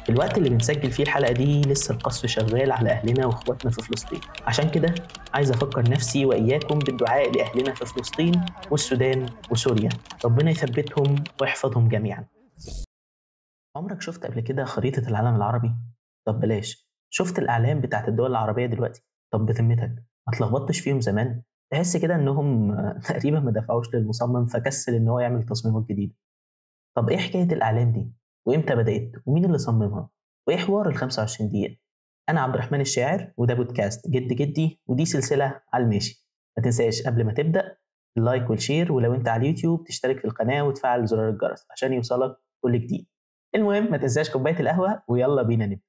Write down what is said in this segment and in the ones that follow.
في الوقت اللي بنسجل فيه الحلقة دي لسه القصف شغال على أهلنا وإخواتنا في فلسطين، عشان كده عايز أفكر نفسي وإياكم بالدعاء لأهلنا في فلسطين والسودان وسوريا، ربنا يثبتهم ويحفظهم جميعا. عمرك شفت قبل كده خريطة العالم العربي؟ طب بلاش، شفت الأعلام بتاعت الدول العربية دلوقتي؟ طب بذمتك ما اتلخبطتش فيهم زمان؟ تحس كده إنهم تقريبا ما دفعوش للمصمم فكسل إن هو يعمل تصميمات جديدة. طب إيه حكاية الأعلام دي؟ وإمتى بدأت؟ ومين اللي صممها؟ وإيه حوار ال 25 دقيقة؟ أنا عبد الرحمن الشاعر، وده بودكاست جد جدي، ودي سلسلة على الماشي. ما تنساش قبل ما تبدأ ال like وال share، ولو أنت على اليوتيوب تشترك في القناة وتفعل زرار الجرس عشان يوصلك كل جديد. المهم ما تنساش كوباية القهوة، ويلا بينا نبدأ.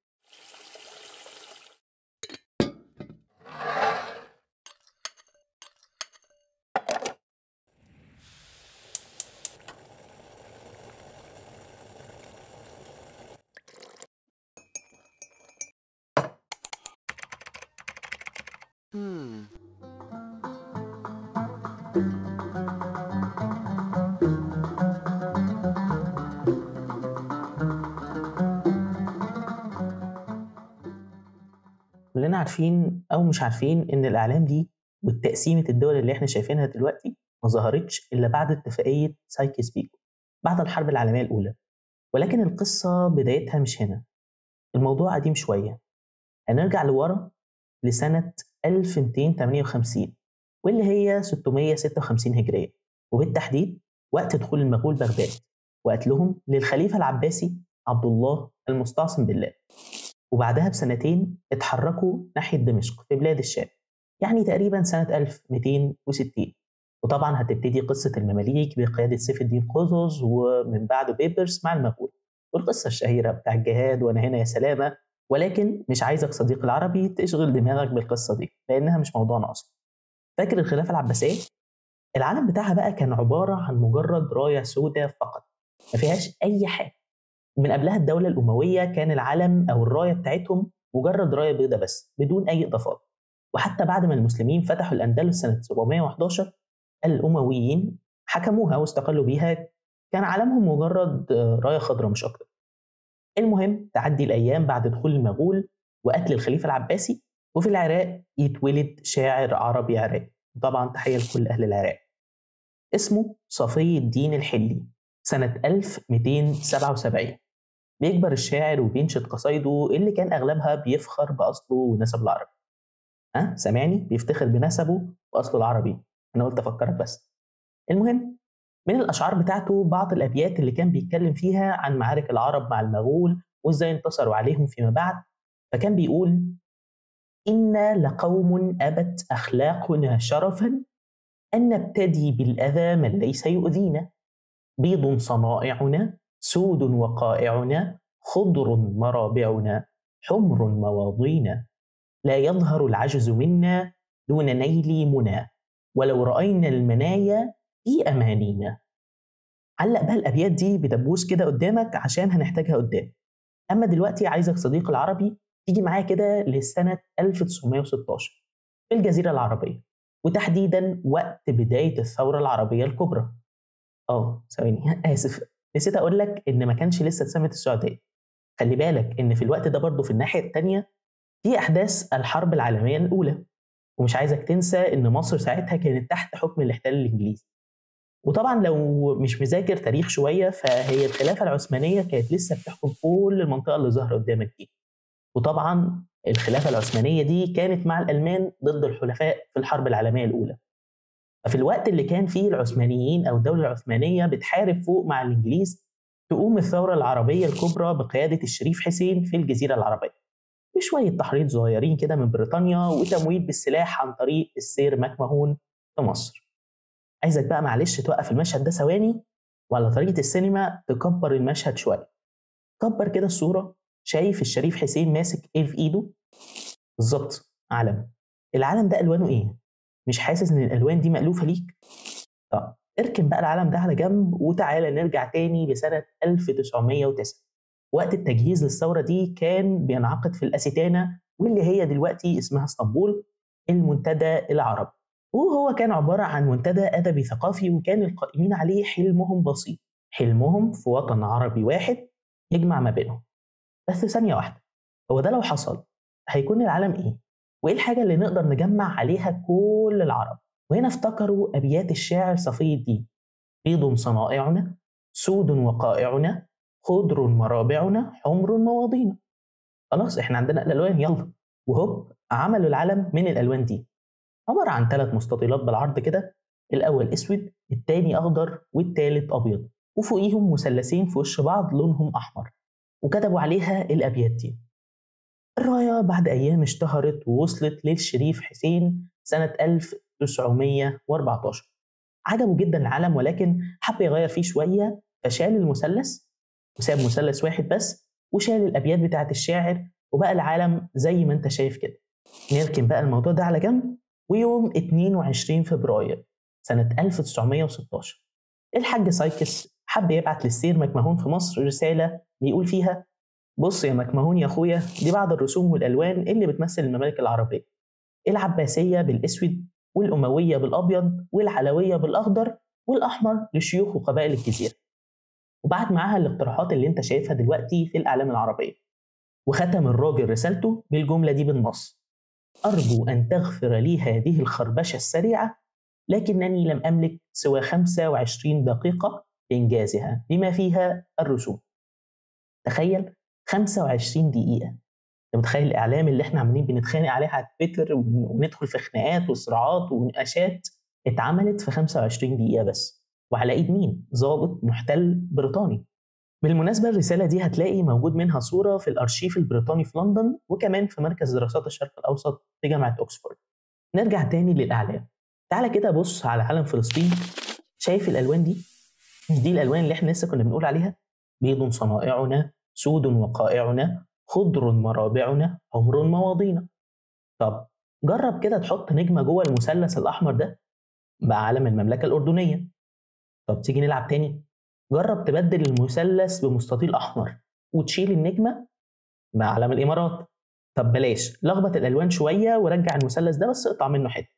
كلنا عارفين أو مش عارفين إن الأعلام دي والتقسيمة الدول اللي إحنا شايفينها دلوقتي ما ظهرتش إلا بعد اتفاقية سايكس بيكو بعد الحرب العالمية الأولى، ولكن القصة بدايتها مش هنا. الموضوع قديم شوية، هنرجع لورا لسنة 1258 واللي هي 656 هجرية، وبالتحديد وقت دخول المغول بغداد وقتلهم للخليفة العباسي عبد الله المستعصم بالله. وبعدها بسنتين اتحركوا ناحية دمشق في بلاد الشام، يعني تقريبا سنة 1260. وطبعا هتبتدي قصة المماليك بقيادة سيف الدين قطز ومن بعده بيبرس مع المغول، والقصة الشهيرة بتاع الجهاد وأنا هنا يا سلامة. ولكن مش عايزك صديق العربي تشغل دماغك بالقصة دي لأنها مش موضوعنا أصلا. فاكر الخلافة العباسية؟ العالم بتاعها بقى كان عبارة عن مجرد راية سوداء فقط، ما فيهاش أي حاجة. ومن قبلها الدولة الأموية كان العلم أو الراية بتاعتهم مجرد راية بيضاء بس بدون أي إضافات. وحتى بعد ما المسلمين فتحوا الأندلس سنة 711 الأمويين حكموها واستقلوا بيها، كان علمهم مجرد راية خضراء مش أكتر. المهم تعدي الأيام بعد دخول المغول وقتل الخليفة العباسي، وفي العراق يتولد شاعر عربي عراقي، طبعا تحية لكل أهل العراق، اسمه صفي الدين الحلي سنة 1277. بيكبر الشاعر وبينشد قصايده اللي كان أغلبها بيفخر بأصله ونسبه العربي. ها سامعني؟ بيفتخر بنسبه وأصله العربي، أنا قلت أفكرك بس. المهم من الأشعار بتاعته بعض الأبيات اللي كان بيتكلم فيها عن معارك العرب مع المغول وإزاي انتصروا عليهم فيما بعد. فكان بيقول: إنا لقوم أبت أخلاقنا شرفا أن نبتدي بالأذى من ليس يؤذينا، بيض صنائعنا، سود وقائعنا، خضر مرابعنا، حمر مواضينا، لا يظهر العجز منا دون نيل منى، ولو رأينا المنايا في أمانينا. علق بقى الأبيات دي بدبوس كده قدامك عشان هنحتاجها قدام. أما دلوقتي عايزك صديق العربي تيجي معايا كده لسنة 1916 في الجزيرة العربية، وتحديدا وقت بداية الثورة العربية الكبرى. ثواني آسف، نسيت أقول لك إن ما كانش لسه اتسمت السعودية. خلي بالك إن في الوقت ده برضه في الناحية التانية في أحداث الحرب العالمية الأولى، ومش عايزك تنسى إن مصر ساعتها كانت تحت حكم الاحتلال الإنجليزي. وطبعا لو مش مذاكر تاريخ شوية فهي الخلافة العثمانية كانت لسه بتحكم كل المنطقة اللي ظاهرة قدامك دي. وطبعا الخلافة العثمانية دي كانت مع الألمان ضد الحلفاء في الحرب العالمية الأولى. ففي الوقت اللي كان فيه العثمانيين أو الدولة العثمانية بتحارب فوق مع الإنجليز، تقوم الثورة العربية الكبرى بقيادة الشريف حسين في الجزيرة العربية بشوية تحريض صغيرين كده من بريطانيا وتمويل بالسلاح عن طريق السير ماكماهون في مصر. عايزك بقى معلش توقف المشهد ده ثواني، وعلى طريقة السينما تكبر المشهد شوية. كبر كده الصورة، شايف الشريف حسين ماسك ايه في ايده؟ بالظبط علم. العلم ده ألوانه ايه؟ مش حاسس ان الألوان دي مألوفة ليك؟ طب اركن بقى العلم ده على جنب وتعالى نرجع تاني لسنة 1909. وقت التجهيز للثورة دي كان بينعقد في الأستانة واللي هي دلوقتي اسمها اسطنبول المنتدى العربي، وهو كان عبارة عن منتدى أدبي ثقافي، وكان القائمين عليه حلمهم بسيط، حلمهم في وطن عربي واحد يجمع ما بينهم. بس ثانية واحدة، هو ده لو حصل هيكون العالم إيه؟ وإيه الحاجة اللي نقدر نجمع عليها كل العرب؟ وهنا افتكروا أبيات الشاعر صفي الدين: بيض صنائعنا، سود وقائعنا، خضر مرابعنا، حمر مواضينا. خلاص احنا عندنا الألوان، يلا. وهوب عملوا العلم من الألوان دي، عبارة عن 3 مستطيلات بالعرض كده، الأول أسود، التاني أخضر، والتالت أبيض، وفوقيهم مثلثين في وش بعض لونهم أحمر، وكتبوا عليها الأبيات دي. الراية بعد أيام اشتهرت ووصلت للشريف حسين سنة 1914. عجبه جدا العلم، ولكن حب يغير فيه شوية، فشال المثلث وساب مثلث واحد بس، وشال الأبيات بتاعة الشاعر، وبقى العالم زي ما انت شايف كده. نركن بقى الموضوع ده على جنب. ويوم 22 فبراير سنة 1916 الحاج سايكس حب يبعت للسير مكمهون في مصر رسالة بيقول فيها: بص يا مكمهون يا أخويا، دي بعض الرسوم والألوان اللي بتمثل الممالك العربية: العباسية بالأسود، والأموية بالأبيض، والعلوية بالأخضر، والأحمر لشيوخ وقبائل الجزيرة. وبعت معاها الاقتراحات اللي انت شايفها دلوقتي في الأعلام العربية. وختم الراجل رسالته بالجملة دي بالنص: أرجو أن تغفر لي هذه الخربشة السريعة، لكنني لم أملك سوى 25 دقيقة لإنجازها بما فيها الرسوم. تخيل 25 دقيقة. أنت متخيل الإعلام اللي احنا عمالين بنتخانق عليها على تويتر وندخل في خناقات وصراعات ونقاشات اتعملت في 25 دقيقة بس، وعلى إيد مين؟ ضابط محتل بريطاني. بالمناسبة الرسالة دي هتلاقي موجود منها صورة في الأرشيف البريطاني في لندن، وكمان في مركز دراسات الشرق الأوسط في جامعة أكسفورد. نرجع تاني للأعلام. تعالى كده بص على علم فلسطين، شايف الألوان دي؟ مش دي الألوان اللي احنا لسه كنا بنقول عليها؟ بيض صنائعنا، سود وقائعنا، خضر مرابعنا، حمر مواضينا. طب جرب كده تحط نجمة جوه المثلث الأحمر ده، بقى علم المملكة الأردنية. طب تيجي نلعب تاني، جرب تبدل المثلث بمستطيل أحمر وتشيل النجمة مع علم الإمارات. طب بلاش، لخبط الألوان شوية ورجع المثلث ده بس اقطع منه حتة،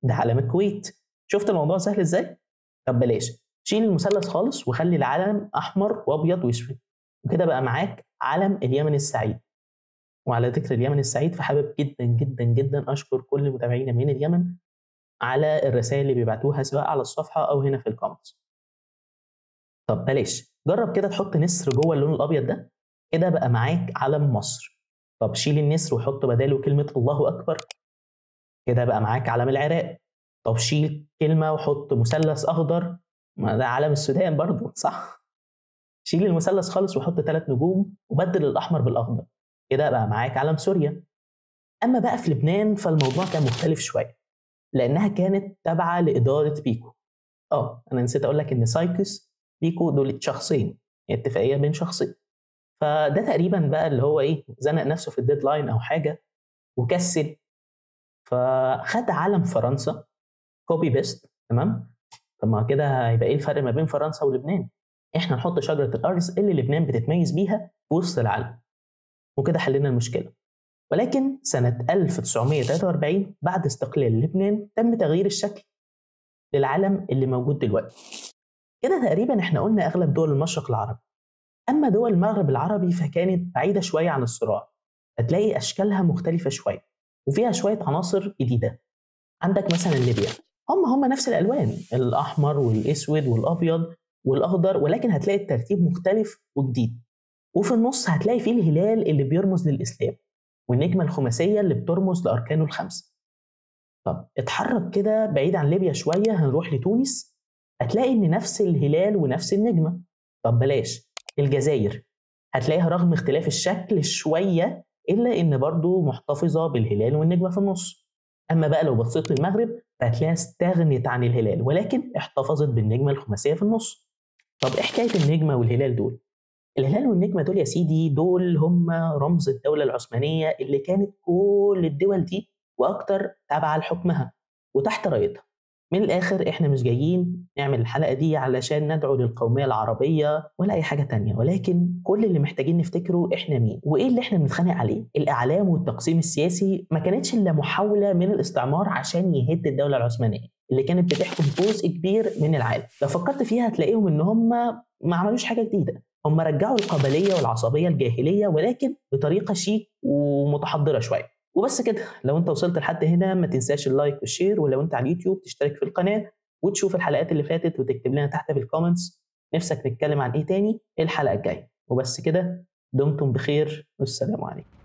ده علم الكويت. شفت الموضوع سهل إزاي؟ طب بلاش، شيل المثلث خالص وخلي العلم أحمر وأبيض وأسود، وكده بقى معاك علم اليمن السعيد. وعلى ذكر اليمن السعيد، فحابب جدا جدا جدا أشكر كل متابعينا من اليمن على الرسائل اللي بيبعتوها سواء على الصفحة أو هنا في ال comments. طب بلاش، جرب كده تحط نسر جوه اللون الابيض ده، كده بقى معاك علم مصر. طب شيل النسر وحط بداله كلمة الله اكبر، كده بقى معاك علم العراق. طب شيل كلمة وحط مثلث اخضر، ما ده علم السودان برضو صح؟ شيل المثلث خالص وحط 3 نجوم وبدل الاحمر بالاخضر، كده بقى معاك علم سوريا. اما بقى في لبنان فالموضوع كان مختلف شوية، لانها كانت تابعه لادارة بيكو. انا نسيت اقول لك ان سايكس بيكو دول شخصين، اتفاقية بين شخصين. فده تقريبا بقى اللي هو ايه، زنق نفسه في ال deadline او حاجة وكسل، فخد علم فرنسا copy paste. تمام؟ طب ما كده هيبقى ايه الفرق ما بين فرنسا ولبنان؟ احنا نحط شجرة الارز اللي لبنان بتتميز بيها في وسط العلم، وكده حلينا المشكلة. ولكن سنة 1943 بعد استقلال لبنان تم تغيير الشكل للعلم اللي موجود دلوقتي. كده تقريبا احنا قلنا اغلب دول المشرق العربي. اما دول المغرب العربي فكانت بعيدة شوية عن الصراع، هتلاقي اشكالها مختلفة شوية وفيها شوية عناصر جديدة. عندك مثلا ليبيا، هم نفس الالوان، الاحمر والاسود والابيض والاخضر، ولكن هتلاقي الترتيب مختلف وجديد. وفي النص هتلاقي فيه الهلال اللي بيرمز للاسلام، والنجمه الخماسيه اللي بترمز لاركانه الخمسة. طب اتحرك كده بعيد عن ليبيا شوية، هنروح لتونس، هتلاقي ان نفس الهلال ونفس النجمة. طب بلاش، الجزائر هتلاقيها رغم اختلاف الشكل شوية الا ان برضو محتفظة بالهلال والنجمه في النص. اما بقى لو بصيت للمغرب فهتلاقيها استغنت عن الهلال ولكن احتفظت بالنجمه الخماسيه في النص. طب ايه حكاية النجمة والهلال دول؟ الهلال والنجمه دول يا سيدي دول هم رمز الدولة العثمانية اللي كانت كل الدول دي واكتر تابعه لحكمها وتحت رايتها. من الآخر إحنا مش جايين نعمل الحلقة دي علشان ندعو للقومية العربية ولا أي حاجة تانية، ولكن كل اللي محتاجين نفتكره إحنا مين وإيه اللي إحنا بنتخانق عليه. الإعلام والتقسيم السياسي ما كانتش إلا محاولة من الاستعمار عشان يهد الدولة العثمانية اللي كانت بتحكم جزء كبير من العالم. لو فكرت فيها هتلاقيهم إن هم ما عملوش حاجة جديدة، هم رجعوا القبلية والعصبية الجاهلية، ولكن بطريقة شيك ومتحضره شوية. وبس كده، لو انت وصلت لحد هنا ما تنساش ال like وال share، ولو انت على اليوتيوب تشترك في القناة وتشوف الحلقات اللي فاتت وتكتب لنا تحت في ال comments نفسك نتكلم عن ايه تاني الحلقة الجاية. وبس كده، دمتم بخير والسلام عليكم.